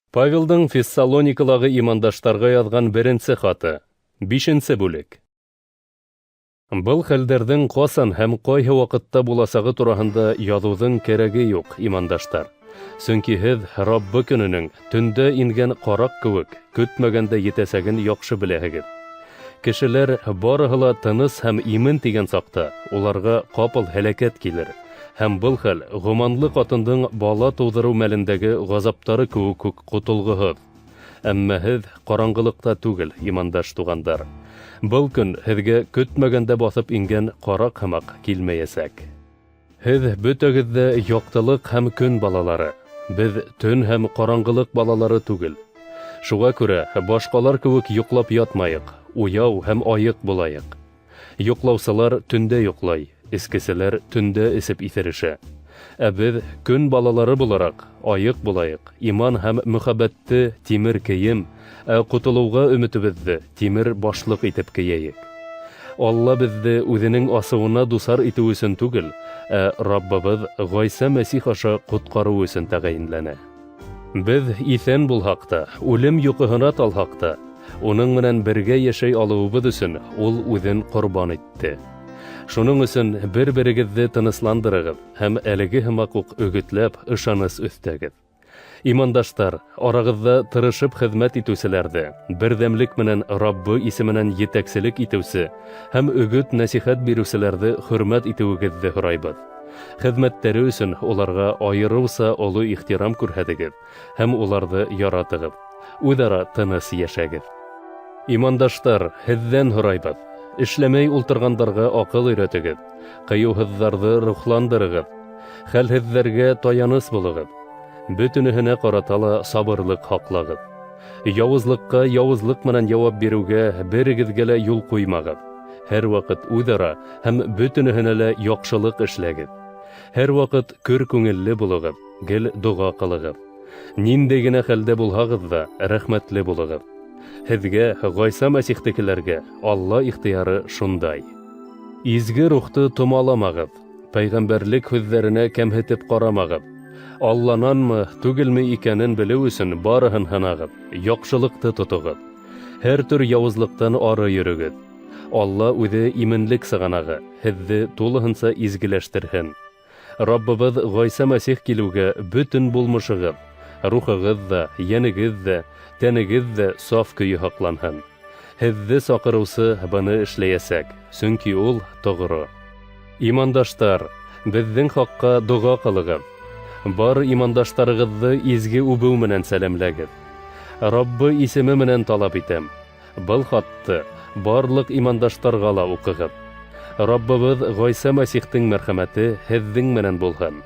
Павелдың Фессалоникалағы имандаштарға яҙған беренсе хаты. Бишенсе бүлек. Был хәлдәрҙең ҡасан һәм ҡайһы ваҡытта буласағы тураһында яҙыуҙың кәрәге юҡ, имандаштар. Сөнки һеҙ Раббы көнөнөң төндә ингән ҡараҡ кеүек көтмәгәндә етәсәген яҡшы беләһегеҙ. Кешеләр барыһы ла тыныс һәм имен тигән саҡта уларға ҡапыл һәләкәт килер. Һәм был хәл гоманлы ҡатындың бала тыуҙырыу мәлендәге ғазаптары кеүек үк ҡотолғоһоҙ. Әммә һеҙ ҡараңғылыҡта түгел, имандаш туғандар. Был көн һеҙгә көтмәгәндә баҫып ингән ҡараҡ һымаҡ килмәйәсәк. Һеҙ бөтәгеҙ ҙә яҡтылыҡ һәм көн балалары. Беҙ төн һәм ҡараңғылыҡ балалары түгел. Шуға күрә башҡалар кеүек йоҡлап ятмайыҡ, уяу һәм айыҡ булайыҡ. Йоҡлаусылар төндә йоҡлай, эскеселәр төндә эсеп иҫерешә. Ә беҙ көн балалары булараҡ айыҡ булайыҡ, иман һәм мөхәббәтте тимер кейем, ә ҡотолоуға өмөтөбөҙҙө тимер башлыҡ итеп кейәйек. Алла беҙҙе үҙенең асыуына дусар итеү өсөн түгел, ә Раббыбыҙ Ғайса Мәсих аша ҡотҡарыу өсөн тәғәйенләне. Беҙ иҫән булһаҡ та, үлем йоҡоһона талһаҡ та, уның менән бергә йәшәй алыуыбыҙ өсөн ул үҙен ҡорбан итте. Шуның өсөн бер-берегеҙҙе тынысландырығыҙ һәм әлеге һымаҡ уҡ өгөтләп ышаныс өҫтәгеҙ. Имандаштар, арағыҙҙа тырышып хеҙмәт итеүселәрҙе, берҙәмлек менән Раббы исеменән етәкселек итеүсе һәм өгөт-нәсихәт биреүселәрҙе хөрмәт итеүегеҙҙе һорайбыҙ. Хеҙмәттәре өсөн уларға айырыуса оло ихтирам күрһәтегеҙ һәм уларҙы яратығыҙ. Үҙ-ара тыныс йәшәгеҙ. Имандаштар, һеҙҙән һорайбыҙ: эшләмәй ултырғандарға аҡыл өйрәтегеҙ, ҡыйыуһыҙҙарҙы рухландырығыҙ, хәлһеҙҙәргә таяныс булығыҙ. Бөтөнөһөнә ҡарата ла сабырлыҡ һаҡлағыҙ. Яуызлыҡҡа яуызлыҡ менән яуап биреүгә берегеҙгә лә юл ҡуймағыҙ. Һәр ваҡыт үҙ-ара һәм бөтөнөһөнә лә яҡшылыҡ эшләгеҙ. Һәр ваҡыт көр күңелле булығыҙ, гел доға ҡылығыҙ. Ниндәй генә хәлдә булһағыҙ ҙа, рәхмәтле булығыҙ. Һеҙгә, Ғайса Мәсихтекеләргә, Алла ихтыяры шундай. Изге рухты томаламағыҙ, пәйғәмбәрлек һүҙҙәренә кәмһетеп ҡарамағыҙ. Аллананмы, түгелме икәнен белеү өсөн барыһын һынағыҙ, яҡшылыҡты тотоғоҙ. Һәр төр яуызлыҡтан ары йөрөгөҙ. Алла үҙе именлек сығанағы, һеҙҙе тулыһынса изгеләштерһен. Раббыбыҙ Ғайса Мәсих килеүгә бөтөн булмышығыҙ, рухығыҙ ҙа, йәнегеҙ ҙә, тәнегеҙ ҙә саф көйө һаҡланһын. Һеҙҙе саҡырыусы быны эшләйәсәк, сөнки ул тоғро. Имандаштар, беҙҙең хаҡҡа доға ҡылығыҙ. Бар имандаштарығыҙҙы изге үбеү менән сәләмләгеҙ. Раббы исеме менән талап итәм: был хатты барлыҡ имандаштарға ла уҡығыҙ. Раббыбыҙ Ғайса Мәсихтең мәрхәмәте һеҙҙең менән булһын.